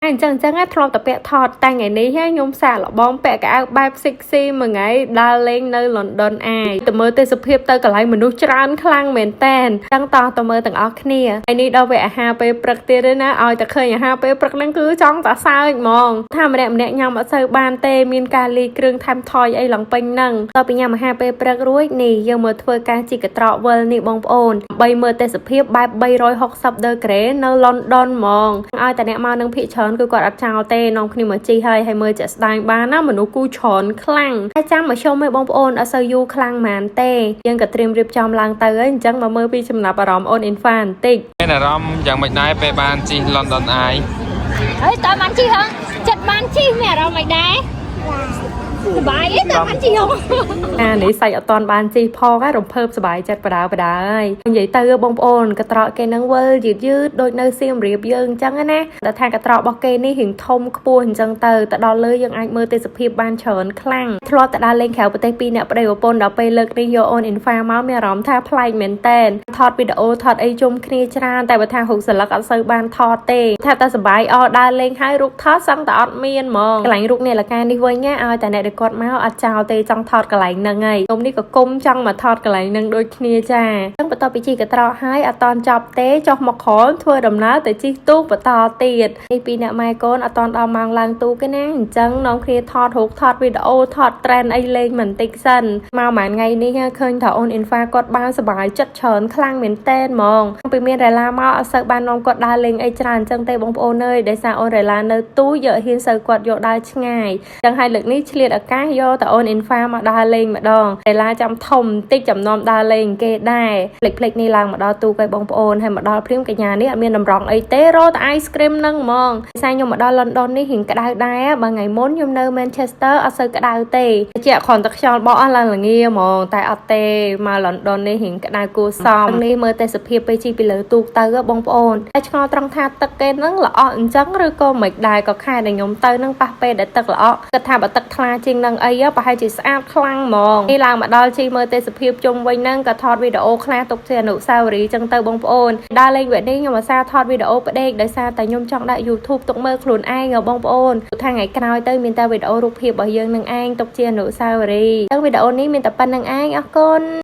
ហើយអញ្ចឹងអញ្ចឹងធ្លាប់តែពាក់ថតតែថ្ងៃនេះខ្ញុំសាកល្បងពាក់កៅអៅបែប sexy មួយថ្ងៃដើរលេងនៅ London Eye ទៅមើលទេសភាពទៅកន្លែងមនុស្សច្រើនខ្លាំងមែនតែនចឹងតោះទៅមើលទាំងអស់គ្នាហើយនេះដល់វគ្គអាហារពេលព្រឹកទៀតទេណាឲ្យតែឃើញអាហារពេលព្រឹកហ្នឹងគឺចង់តែសើចហ្មងថាម្នាក់ម្នាក់ញ៉ាំអត់សូវបានទេមានការលីគ្រឿងថែមថយអីឡើងពេញហ្នឹងតទៅពីញ៉ាំអាហារពេលព្រឹករួចនេះយើងមកធ្វើការជិះកន្ត្រកវិលនេះបងប្អូនដើម្បីមើលទេសភាពបែប360 degree នៅ London ហ្មងឲ្យតែអ្នកមកនឹងភាគច្រើនគឺគាត់អត់ចោលទេនាំគ្នាមកជិះហើយហើយមើលជាក់ស្ដែងបានណាមនុស្សគូច្រើនខ្លាំងតែចាំមកជុំឯងបងប្អូនអត់សូវយូរខ្លាំងហ្មងទេយើងក៏ត្រៀមរៀបចំឡើងទៅហើយអញ្ចឹងមកមើលពីចំណាប់អារម្មណ៍អូន Infa បន្តិច មានអារម្មណ៍យ៉ាងម៉េចដែរពេលបានជិះ London Eye? ហើយតើបានជិះហ៎ចិត្តបានជិះមានអារម្មណ៍មិនដែរសប្បាយទេតើបានជិះហ៎ អានេះសាច់អត់តាន់បានជិះផងហើយរំភើបសប្បាយចិត្តបដាបដាហើយនិយាយទៅបងប្អូនកត្រកគេនឹងវិលយឺតយឺតដូចនៅសៀមរាបយើងអញ្ចឹងណាតែថាកត្រករបស់គេនេះរៀងធំខ្ពស់អញ្ចឹងទៅទៅដល់លើយើងអាចមើលទេសភាពបានច្រើនខ្លាំងធ្លាប់ទៅដើរលេងក្រៅប្រទេសពីរអ្នកប្តីប្រពន្ធដល់ពេលលើកនេះយកអូន Infa មកមានអារម្មណ៍ថាប្លែកមែនតែនថតវីដេអូថតអីជុំគ្នាច្រើនតែបើថារូបសន្លឹកអត់សូវបានថតទេថាតែសប្បាយអដើរលេងហើយរូបថតសឹងតែអត់មានហ្មងកន្លែងរូបនេះលកានេះវិញណាឲ្យតែអ្នកដែលគាត់មកអត់ចោលទេចង់ថតកន្លែងហ្នឹងហើយខ្ញុំនេះក៏គុំចង់មកថតកន្លែងហ្នឹងដូចគ្នាចាអញ្ចឹងបន្ទាប់ពីជិះកត្រកហើយអត់តន់ចប់ទេចុះមកក្រោមធ្វើដំណើរទៅជិះទូកបន្តទៀតនេះពីអ្នកម៉ែកូនអត់តន់ដល់ម៉ោងឡើងទូកទេណាអញ្ចឹងនាំគ្នាថតរូបថតវីដេអូថត trend អីលេងបន្តិចសិនមកមួយថ្ងៃនេះឃើញថាអូន Infa គាត់បានសប្បាយចិត្តច្រើនខ្លាំងមែនតែនហ្មងពីមានរ៉េឡាមកអត់សូវបាននាំគាត់ដើរលេងអីច្រើនអញ្ចឹងទេបងប្អូនអើយដោយសារអូនរ៉េឡានៅទូយកហ៊ានសូវគាត់យកដើរឆ្ងាយអញ្ចឹងហើយលើកនេះឆ្លៀតឱកាសយកតែអូន Infa មកដើរលេងម្ដងរ៉េឡាចាំធំបន្តិចចំណំដើរលេងគេដែរផ្លេចផ្លេចនេះឡើងមកដល់ទូកឲ្យបងប្អូនហើយមកដល់ភ្លាមកញ្ញានេះអត់មានតម្រង់អីទេរកតែ ice cream ហ្នឹងហ្មងដោយសារខ្ញុំមកដល់ London នេះរៀងក្តៅដែរបើថ្ងៃមុនខ្ញុំនៅ Manchester អត់សូវក្តៅទេជាក់គ្រាន់តែខ្យល់បក់ឡើងល្ងាហ្មងតែអត់ទេមក London នេះរៀងក្តៅគួរសមនេះមើលទេសភាពពេលជិះពីលើទូកទៅបងប្អូនតែឆ្ងល់ត្រង់ថាទឹកគេហ្នឹងល្អក់អញ្ចឹងឬក៏មិនដែរក៏ខែដែលខ្ញុំទៅហ្នឹងប៉ះពេលដែលទឹកល្អក់គិតថាបើទឹកថ្លាជាងនឹងអីប្រហែលជាស្អាតខ្លាំងហ្មងនេះឡើងមកដល់ជិះមើលទេសភាពជុំវិញហ្នឹងក៏ថតវីដេអូខ្លះទុកជាអនុស្សាវរីយ៍ចឹងទៅបងប្អូនដើរលេងវគ្គនេះខ្ញុំអាសាថតវីដេអូផ្ដេកដោយសារតែខ្ញុំចង់ដាក់ YouTube ទុកមើលខ្លួនឯងបងប្អូនថាថ្ងៃក្រោយទៅមានតែវីដេអូរូបភាពរបស់យើងនឹងឯងទុកជាអនុស្សាវរីយ៍ចឹងវីដេអូនេះមានតែប៉ុណ្្នឹងឯងអរគុណ។